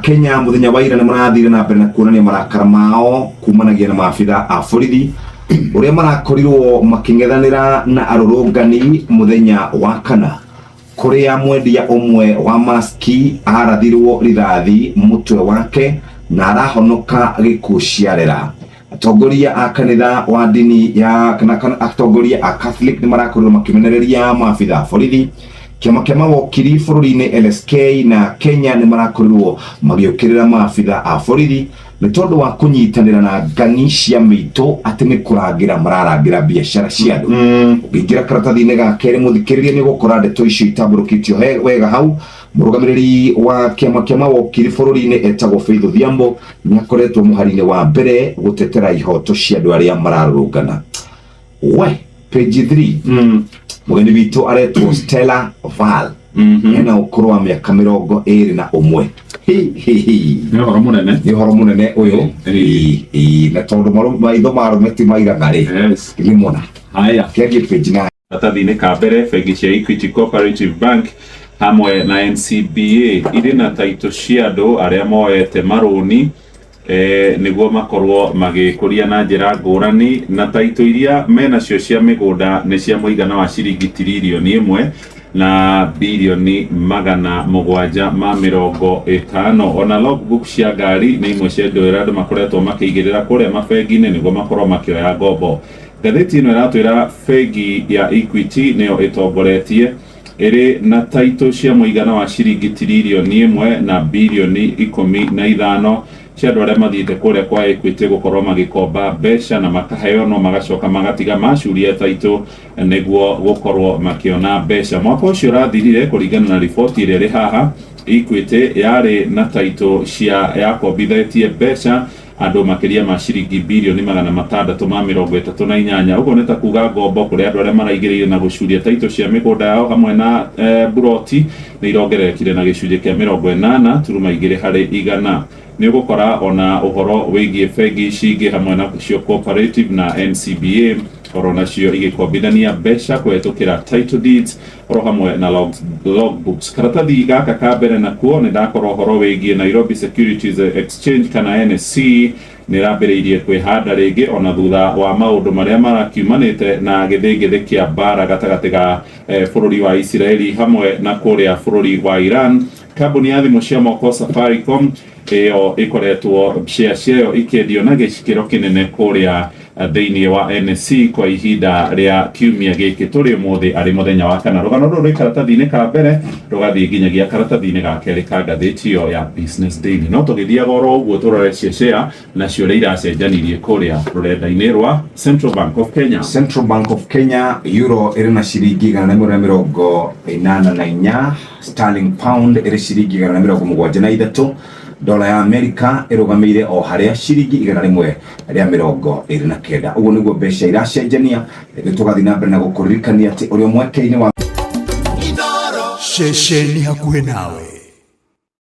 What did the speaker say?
Akenya mũthenya wa ira nĩ marathire na mbere na kuonania marakara mao kumanagia na maabitha a borithi ũrĩa marakorirwo makĩng'ethanĩra na arũrũngani mũthenya wa kana, kũrĩa mwendia ũmwe wa maski arathirwo rithathi mũtwe wake na arahonoka gĩkuũ ciarera. Atongoria a kanitha wa ndini ya kana kana atongoria a Catholic nĩ marakorirwo makĩmenereria maabitha a borithi. Kĩama kĩa mawokiri bũrũri-inĩ LSK na Kenya nĩ marakorirwo magĩũkĩrĩra maabitha a borithi nĩ tondũ wa kũnyitanĩra na ng'ani cia mĩitũ atĩ nĩ kũrangĩra mararangĩra biacara cia andũ. Ũngĩingĩra karatathi-inĩ ga kerĩ mũthikĩrĩria nĩ ũgũkora ndeto icio itambũrũkĩtio wega hau. Mũrũgamĩrĩri wa kĩama kĩa mawokiri bũrũri-inĩ etagwo Faith Odhiambo nĩ akoretwo mũhari-inĩ wa mbere gũtetera ihoto cia andũ arĩa mararũrũngana. We page 3 mũgeni witũ aretwo Stella Val, ena ũkũrũ wa mĩaka 21. Hi, hi, hi. Nĩ ũhoro mũnene. Nĩ ũhoro mũnene ũyũ. Ĩ, na tondũ maitho ma arũme ti maigana rĩ, nĩ mũna Haya. Kĩangie page 9. Karatathi-inĩ ka mbere, bengi cia Equity Cooperative Bank hamwe na NCBA irĩ na taitũ cia andũ arĩa moete marũni nĩguo makorwo magĩkũria na njĩra ngũrani, na taitũ iria menacio cia mĩgũnda nĩ cia mũigana wa ciringi tiririoni ĩmwe na birioni 750. Ona logbook cia ngari nĩ imwe cia indo iria andũ makoretwo makĩigĩrĩra kũrĩa mabengi-inĩ nĩguo makorwo makĩoya ngombo. Ngathĩti ĩno ĩratwĩra bengi ya Equity nĩyo ĩtongoretie ĩrĩ na taitũ cia mũigana wa ciringi tiririoni ĩmwe na birioni 15 cia andũ arĩa mathiĩte kũrĩa kwa Equity gũkorwo magĩkomba mbeca na makaheo no magacoka magatiga macuria taitũ nĩguo gũkorwo makĩona mbeca. Mwaka ũcio ũrathirire, kũringana na riboti ĩrĩa ĩrĩ haha, Equity yarĩ na taitũ cia yakombithĩtie mbeca andũ makĩria ma ciringi birioni 638. Ũguo nĩ ta kuga ngombo kũrĩ andũ arĩa maraigĩrĩire na gũcuria taitũ cia mĩgũnda yao hamwe na buroti nĩ irongererekire na gĩcunjĩ kĩa 80.2%. Nĩ ũgũkora ona ũhoro wĩgiĩ bengi ici ingĩ hamwe na cio Cooperative na NCBA oro nacio igĩkombithania mbeca kũhetũkĩra title deeds oro hamwe na logbooks. Karatathi gaka ka mbere nakuo nĩ ndakora ũhoro wĩgiĩ Nairobi Securities Exchange kana NSE nĩ ĩrambĩrĩirie kwĩhanda rĩngĩ ona thutha wa maũndũ marĩa marakiumanĩte na gĩthĩngĩthĩ kĩa mbara gatagatĩ ga bũrũri wa Isiraeli hamwe na kũrĩa bũrũri wa Iran. Kambuni ya thimũ cia moko Safaricom ĩyo ĩkoretwo share ciayo ikĩendio na gĩkĩro kĩnene kũrĩa thĩinĩ wa NSE kwa ihinda rĩa kiumia gĩkĩ tũrĩ ũmũthĩ arĩ mũthenya wa kana. Rũgano rũrũ rwĩ karatathi-inĩ ka mbere rũgathiĩ nginyagia karatathi-inĩ ga kerĩ ka ngathĩti ĩyo ya Business Daily. No tũgĩthiaga oro ũguo tũrore cia share nacio ũrĩa iracenjanirie kũrĩa rũrenda-inĩ rwa Central Bank of Kenya. Central Bank of Kenya, euro ĩrĩ na ciringi 184, sterling pound ĩrĩ ciringi 173, dola ya Amerika ĩrũgamĩire o harĩa ciringi 129. Ũguo nĩguo mbeca iracenjania. Rĩu tũgathiĩ na mbere na gũkũririkania atĩ ũrĩ mweke-inĩ wa Ceceni hakuhĩ nawe.